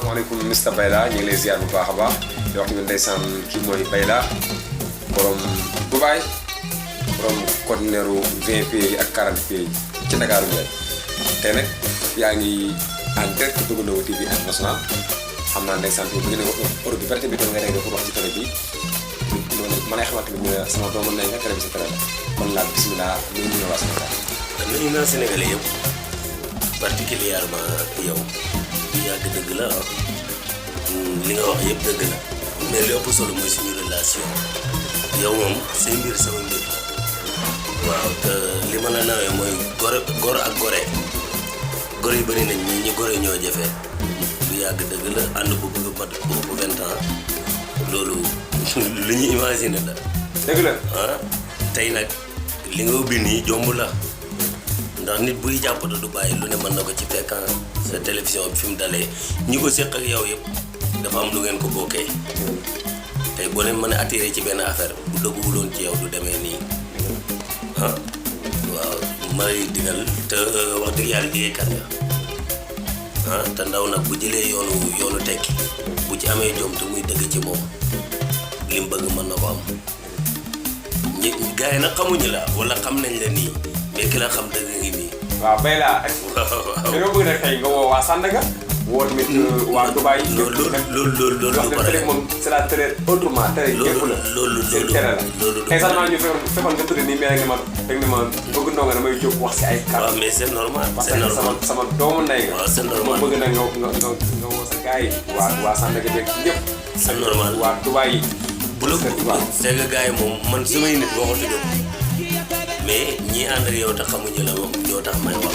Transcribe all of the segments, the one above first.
asalaamaaleykum Mr Bayla ñu ngi lay ziar bu baax a baax di wax ni ndeysaan kii mooy Bayla borom Dubaay borom conteneur 20 pays ak 40 pays ci Ndakaaru Ndiaye tey nag yaa ngi en direct Dogo Ndongo TV international xam naa ndeysaan bu ngeen Europe bi bari tamit nga rek pour wax ci télé bi noonu man ay xamante ni sama doomu nañ nga télé bi sa télé kon la bismillah ñu ñu waa Sénégal nuyu naa Sénégalais yëpp particulièrement yow yàgg dëgg la li nga wax yëpp dëgg la mais li ëpp solo mooy suñu relation yow moom say mbir sama mbir waaw te li ma la nawee mooy gor ak gore yi bëri nañ ñi gore ñoo jafe lu yàgg dëgg la ànd bu bëgg mat bu 20 ans loolu lu ñu imaginer la dëgg la tey nag li nga ubbi nii jomb la ndax nit buy jàppata du bàyyi lu ne mën na ko ci fekk sa télévision bi fi mu dalee ñi ko séq ak yow yëpp dafa am lu ngeen ko bokkee tey boo leen mën a attiré ci benn affaire bu dëgguwuloon ci yow du demee nii waaw may digal te wax dëgg yàlla liggéeykat nga te ndaw nag bu jëlee yoonu tekki bu ci amee jom te muy dëgg ci moom li mu bëgg mën na ko am ñi gars yi nag xamuñu la wala xam nañ la nii mais ki la xam dëgg ngi nii. waaw Bayla ak. dañoo bëgg nag tey nga woo waa Sandaga. woo tamit waa Dubaay. loolu lu bare moom c'est la télé autrement télé yëpp la. loolu tey sax maa ñu fekkoon nga tudd nii mais rek ne ma bëgg ndongo damay jóg wax si ay kàddu. waaw mais c'est normal c'est normal parce que sama doomu ndey nga. waaw c'est normal ma bëgg nag nga woo sa gars yi. waa Sandaga beeg ñëpp. c'est normal waa Dubaay yi. bu la c'est que gars yi moom man samay nit waxatuñu mais ñii ànd ak yow te xamuñu la moom ñoo tax may wax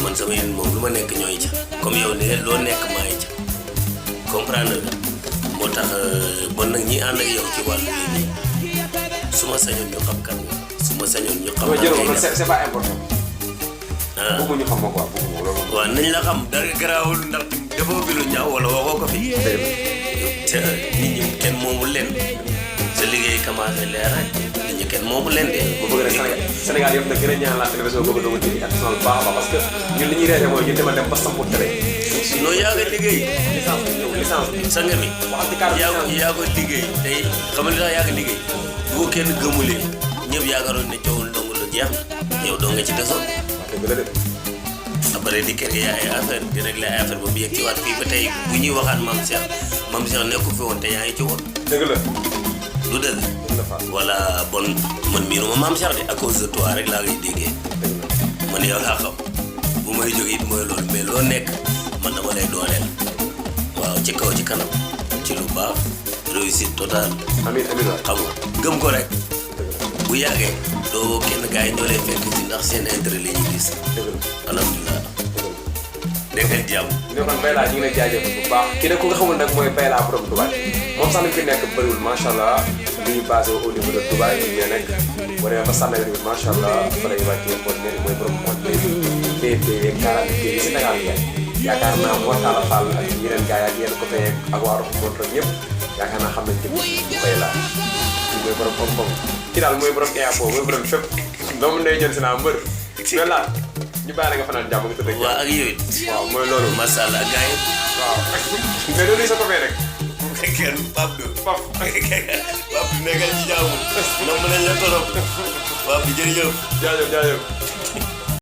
man sama yéen moom lu ma nekk ñooy ca comme yow ni loo nekk maa ngi ca comprendre nga moo tax bon nag ñii ànd ak yow ci wàllu liggéey su ma sañoon ñu xam kan nga su ma sañoon ñu xam kan c'est pas important. bëggu ñu xam ma quoi bëggu loolu. waaw nañ la xam dara garaawul ndax defoo fi lu ñaaw wala waxoo ko fi. te nit ñi kenn moomu leen sa liggéey commencé leer rek. kenn moomu leen de. bu bëgg rek Sénégal yëpp nag gën a ñaan la télévision Dogo Ndongo TV international baax a baax parce que ñun li ñuy reete mooy ñu dem ba sampu télé. non yaa nga liggéey. licence sanga mi. waxal ci cadre yaa ko liggéey tey xam nga li tax yaa ko liggéey. bu ko kenn gëmulee ñëpp yaakaaroon ne coowul ndongo lu jeex na yow doo nga ci desoon. dëgg la de. après di créer ay affaire di régler ay affaire ba mu yegg ci waat fii ba tey bu ñuy waxaat Mame Cheikh nekku fi woon te yaa ngi ci woon. dëgg la. du dëgg. voilà bon man miinuma Mame Cheikh de à cause de toi rek laa ngay déggee man yow laa xam bu may jóg it mooy loolu mais loo nekk man dama lay dooleel waaw ci kaw ci kanam ci lu baax réussite totale. amiin xam nga gëm ko rek bu yàggee doo kenn gars yi ñoo lay fekk ci ndax seen intérêt la ñuy gis. alhamdulilah. dégg nga jàmm. ñoo xam Bayla ñu ngi lay jaajëf bu baax kii nag ku nga xamul nag mooy Bayla borom Dubaay moom sax nañ fi nekk bëriwul macha allah li ñu basé au niveau de Dubaay mais nag boo demee ba Sandaga tamit macha allah fa lay wàccee conteneur mooy borom conteneur yi PPV 40 pays si Dakar yaakaar naa moo Talla Fall ak yeneen gars yi ak yeneen copain ak waa Rock Montreux ñëpp yaakaar naa xam nañ ci Bayla kii mooy borom koom-koom kii daal mooy borom EAPO mooy borom fépp doomu ndey jël si naa mbër mais laat ñu bàyyi la nga fanaan jàmm nga tëdd ak waaw ak yow it. waaw mooy loolu. macha allah gars yi. waaw mais loolu sa copain rek. kenn Pape Dou. Pape nekkal ci jàmm. non mën nañ la torop. Pape bi jërëjëf. jaajëf.